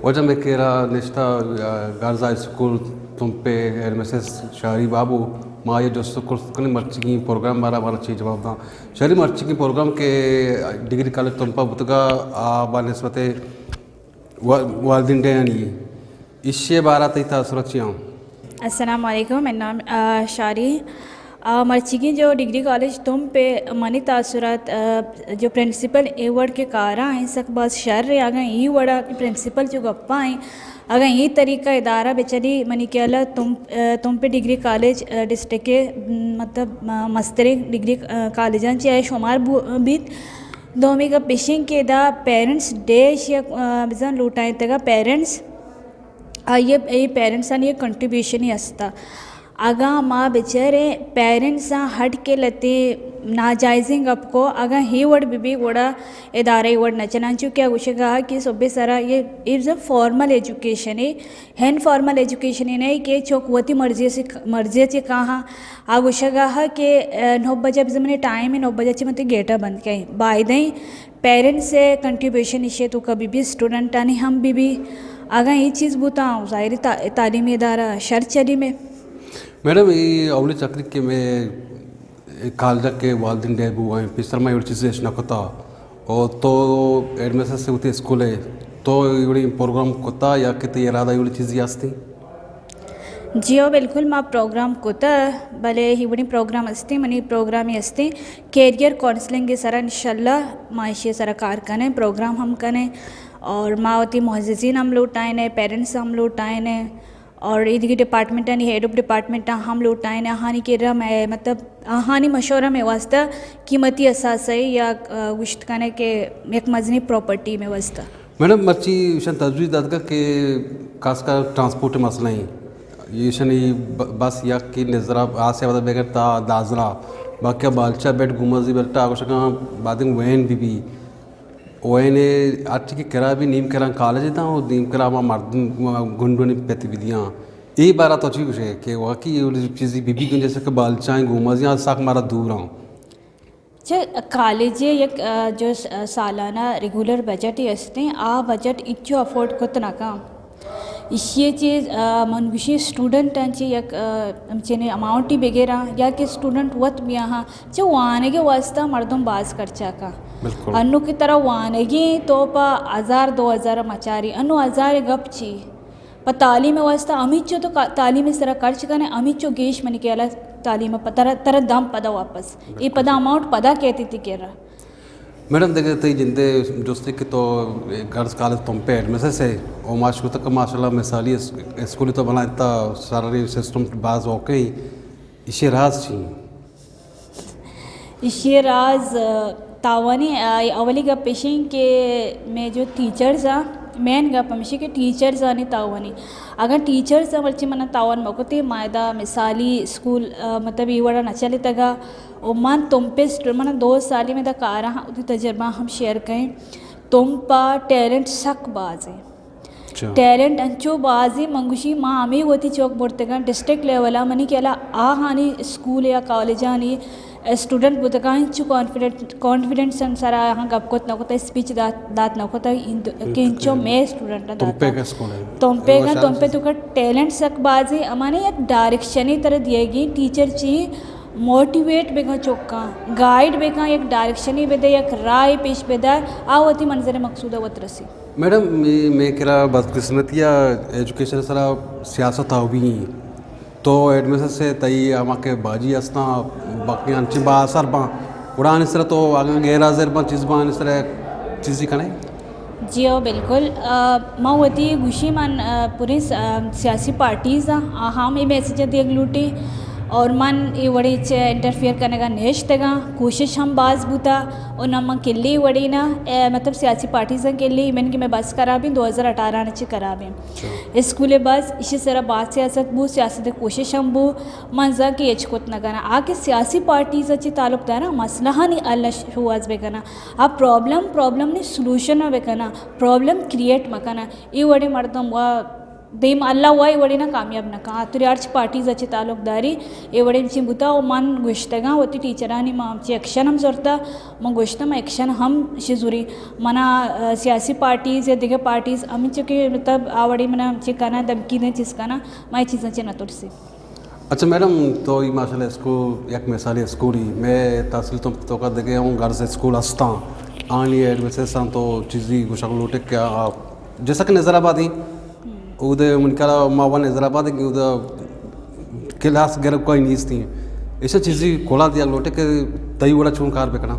واجہ مئے کرا نشتہ، آ، گرلز ہائی اسکول تمپ ءِ ہیڈ مسٹریس شاری بابو، ما آئی ءَ جست ءُ پرس کنیں مرچیگیں پروگرام بارہ ءَ مارا چی جواب داں۔ شاری، مرچیگیں پروگرام کہ ڈگری کالج تمپ ءَ بوتگ ءَ، آ بہ نسبت وا-، والدین ڈے آنی، ایشی ءِ بارہ ءَ تئی تاثرات چی آں؟ السلام علیکم، میرا نام، آ، شاری۔ آ، مرچیگیں جو ڈگری کالج تمپ ءِ منی تاثرات، آ، جو پرنسپل اے وڑ کہ کارا ایں سک باز شر ایں۔ اگاں ای وڑا کہ پرنسپل جو گپا ایں، اگاں ای طریقہ ادارہ بچلی، منی خیال ءَ تمپ، آ، تمپ ڈگری کالج، آ، ڈسٹرکٹ ءِ، م-، مطلب، آ، مستریں ڈگری، آ، کالجاں چہ اے شمار بو-، بیت۔ دومی گپ ایش ایں کہ ادا پیرنٹس ڈے ایشی ءَ، آ، بزاں لوٹائینتگ ءَ پیرنٹس، آئی ءِ، اے پیرنٹسانی یک کنٹریبیوشنے است۔ اگاں ما بچاریں پیرنٹساں ہٹ کے لہتیں ناجائزیں گپ کو، اگاں ہے وڑ بہ بی گڑا ادارہ اے وڑ نہ چلان، چونکہ آ گوشگا کہ صبح سرا یہ، یہ فارمل ایجوکیشن ہے، انفارمل ایجوکیشن اے نہ کہ چک وتی مرضی سے، مرضی چہ کاہاں۔ آ گوشگا کہ، آ، نو بجہ بزاں منی ٹائم ہے، نو بجہ چہ من تئی گیٹ ءَ بند کئیں۔ بایدیں پیرنٹس ءِ کنٹریبیوشن ایشی ءِ توکا بہ بی، اسٹوڈنٹانی ہم بہ بی۔ اگاں اے چیز بوتاں، ظاہر ہے تا-، تعلیمی ادارہ شر چلی مئے۔ میڈم، اے اولی تقریب کہ مئے کالج ءَ کہ والدین ڈے بوگ ءَ ایں، پیسر ما اے وڑیں چیزے اش نہ کتا۔ او تو ہیڈ مسٹریس ئے وتی اسکول ءِ، تو اے وڑیں پروگرام کتا یا کہ تئی ارادہ اے وڑیں چیزے ہستیں؟ جی ہو، بالکل ما پروگرام کتہ، بلے اے وڑیں پروگرام ہستیں، منی پروگرامے ہستیں، کیریئر کونسلنگ ءِ سرا انشاءاللہ ما ایشی ءِ سرا کار کنیں، پروگرام ہم کنیں اور ما وتی معززین ہم لوٹائینیں، پیرنٹس ہم لوٹائینیں اور اے دگہ ڈپارٹمنٹانی ہیڈ آف ڈپارٹمنٹاں ہم لوٹائینیں، آہانی کرا مئے، مطلب، آہانی مشورہ مئے واسطہ قیمتی اثاثہ یا، آ، گوشت کنیں کہ یک مزنیں پراپرٹی مئے واسطہ۔ میڈم، مرچی ایشاں تجویز داتگ کہ خاص کر ٹرانسپورٹ ءِ مسئلہ ایں۔ ایشانی ب-، بس یک کہ نظر ءَ آسیاباد ءَ بگر تا دازلہ، باقی بالچہ بیٹ، گومازی بیٹ ءَ گوشگاں بایدیں وین بہ بی۔ وین ءِ ہرچی کہ کرا بی نیم کرا کالج ءَ داں و نیم کرا ہما مردم گونڈوانی پت بہ دیاں۔ اے بارہ ءَ تو چی گوشے کہ واقعی اے وڑیں چیزے بہ بی گنجائش کہ بالچہ ایں، گومازی آں سک مارا دور آں۔ چہ کالج ءِ یک، آ، جو س-، سالانہ ریگولر بجٹ ہستیں، آ بجٹ انچو افورڈ کت نہ کن۔ ایشی ءَ چہ، آ، من گوشی اسٹوڈنٹاں چہ یک، آ، ہمچین اماؤنٹے بگراں یا کہ اسٹوڈنٹ وت بیاہاں، چہ وانگ ءِ واسطہ مردم باز خرچہ کن۔ بالکل۔ انو کہ ترا وانگی تو پہ ہزار دو ہزار مچاری، انو ہزار گپ چی؟ پہ تعلیم ءِ واسطہ ہمیچو تو کا-، تعلیم ءِ سرا خرچ کنے، ہمیچو گیش منی خیال ءَ تعلیم ءَ پہ ترا، ترا دم پدا واپس۔ اے پدا اماؤنٹ پدا کیتی تئی کرا۔ میڈم، دگہ تئی جند ءِ جستے کہ تو گرلز کالج تمپ ءِ ہیڈ مسٹریس ئے، او ما شتگ کہ ماشاءاللہ مثالی اس-، اسکول تو بنائینتا، سارا سسٹم باز اوکے ایں، ایشی راز چی ایں؟ ایشی ءِ راز، آ، تاوانی، آ، اولی گپ ایش ایں کہ مئے جو ٹیچرز آں، مین گپ ہمیش ایں کہ ٹیچرز آنی تاوانی۔ اگاں ٹیچرز آں مرچی منا تاوان مہ کتیں، ما ادا مثالی اسکول، آ، مطلب اے وڑا نہ چلتگا۔ و من تمپ ءِ اسٹ-، من دو سالی مئے ادا کاراں، وتی تجربہ ہم شیئر کئیں۔ تمپ ءَ ٹیلنٹ سک باز ایں۔ اچھا۔ ٹیلنٹ انچو بازیں، من گوشی ما ہمے وتی چک برتگاں ڈسٹرکٹ لیول ءَ، منی خیال ءَ آہانی اسکول یا کالجانی اسٹوڈنٹ بوتگاں، انچو کانفیڈنٹ، کانفیڈنس سرا آہاں گپ کت نہ کتگ، اسپیچ دات، دات نہ کتگ، کہ انچو مئے اسٹوڈنٹ دات۔ تمپے کا اسکول ہے۔ تمپے کا، تمپے تو کا ٹیلنٹ سک بازیں، امانے یک ڈائریکشنے ترا دیگی، ٹیچر چی موٹیویٹ بکن چکاں، گائیڈ بکن، یک ڈائریکشنے بدے، یک راہے پیش بدار، آ وتی منزل مقصود ءَ وت رسی۔ میڈم، مئے، مئے کرا بدقسمتی ءَ ایجوکیشن ءِ سرا سیاست ءَ بھی ایں۔ تو ہیڈ مسٹریس ئے، تئی ہما کہ باجی ہستاں، باقی انچیں با اثر باں۔ گڑا آنی سرا تو اگاں غیر حاضر باں، چیز باں، آنی سرا چیزے کنے؟ جی ہو، بالکل۔ آ، من وتی گوشی من، آ، پوریں س-، آ، سیاسی پارٹیز آں، آہاں ہم اے میسج ءَ دیگ لوٹیں اور من اے وڑیں چہ انٹرفیئر کنگ ءَ نہ اشتگاں، کوشش ہم باز بوتا اور نہ من کلی وڑیں نہ، اے، مطلب سیاسی پارٹیزاں کلی، ایون کہ مئے بس خراب ایں، دو ہزار اٹھارہ ءَ چہ خراب ایں۔ اچھا۔ اسکول ءِ بس، ایشی سرا باز سیاست بو، سیاست ءِ کوشش ہم بو، من زاں کہ ہچ کت نہ کناں۔ آ کہ سیاسی پارٹیز ءَ چہ تعلق داراں، مسئلہانی حل ءَ شوہاز بکناں۔ آ پرابلم، پرابلم نی سلوشن ءَ بکناں، پرابلم کریئیٹ مکناں۔ اے وڑیں مردم وا دیم اللہ وای وڑی نا کامیاب نہ کن۔ آتری ہرچ پارٹیز اچ تعلق داری اے وڑی چی بوتا و من گوشتگاں وتی ٹیچرانی ما چی ایکشن ہم زورتا، من گوشتم ایکشن ہم شی زوری۔ منا، آ، سیاسی پارٹیز یا دیگر پارٹیز ہمینچو کہ مطلب آ وڑی منا چی کنا دھمکی دیں چیز کنا، ما اے چیزاں چی نہ ترسی۔ اچھا میڈم، تو ای ماشاءاللہ اسکول، یک مثالی اسکولی، میں تحصیل تو توکا دگے ہوں گرلز اسکول ہستاں، آنی ایڈمیشن تو چیزی گوشگ لوٹے کہ آ، جیسا کہ نظر آبادی، اودے من کلا ما ون نظر آباد کہ اودے کلاس گر کوئی نیستی۔ ایسا چیزی کھولا دیا لوٹے کہ تئی وڑا چون کار بکنا۔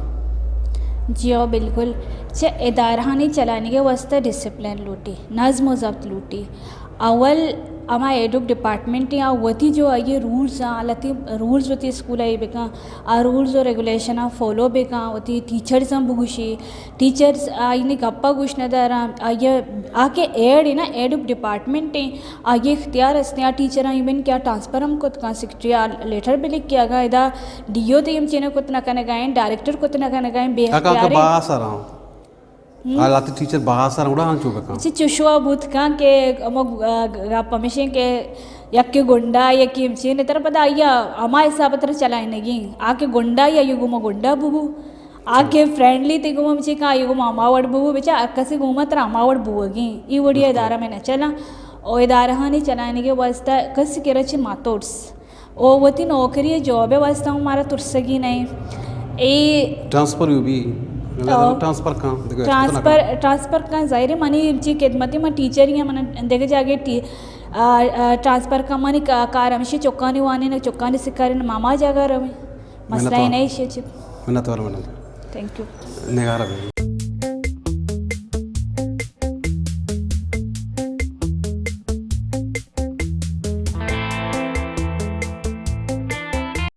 جی ہاں، بالکل۔ چہ ادارہانی چلائینگ ءِ واستہ ڈسپلن لوٹی، نظم و ضبط لوٹی۔ اول ہما ایڈوک ڈپارٹمنٹ آ وتی جو آئی رولز آ، لتی رولز وتی اسکول آئی بکن، آ رولز و ریگولیشن آ فالو بکن، وتی ٹیچرز ہم بگوشی، ٹیچرز آئی نی گپا گوش نہ داراں، آئی آ کہ ایڈ نا، ایڈوک ڈپارٹمنٹ ہیں، آئی اختیار ہستیں، آ ٹیچر آئی بن کیا ٹرانسفر ہم کت کن، سیکرٹری آ لیٹر بھی لکھ کے اگاں ادا ڈی او تیم چینے کت نہ کنگائیں، ڈائریکٹر کت نہ کنگائیں، بے اختیار ہیں۔ حالاتی ٹیچر بہا سر اڑا ہنچو بکن۔ چی چشوا بوت کن کہ ہمو، آ، گپ ہمیشیں کہ یک گنڈا یکی ہمچین تر پدا آئی ہما حساب تر چلائینگی۔ آ کہ گنڈا یا آئی گوما گنڈا ببو۔ آ کہ فرینڈلی تے گوما ہمچی کن آئی گوما ہما وڑ ببو۔ بچا ہر کسی گوما تر ہما وڑ بوگی۔ ای وڑی ادارہ میں نہ چلا۔ او ادارہ ہانی چلائینگی واسطہ کسی کرا چی ماتوڑس۔ او وتی نوکری ءِ جاب ءِ واستہ ہم مارا ترسگی نہ ایں۔ اے ٹرانسفر یو بی، او، ٹرانسفر کن، دگہ ٹرانسفر، ٹرانسفر کن، ظاہر ہے منی چی خدمتی من ٹیچر ہی من دگہ جاگے ٹی-، آ، آ، ٹرانسفر کن، منی کا-، کار ہمیشی چکانی وانین، چکانی سکارین، ماما جاگا رویں۔ مسئلہ ہی نہیں شے چپ۔ منت وار منت۔ تھینک یو۔ نگارہ بی۔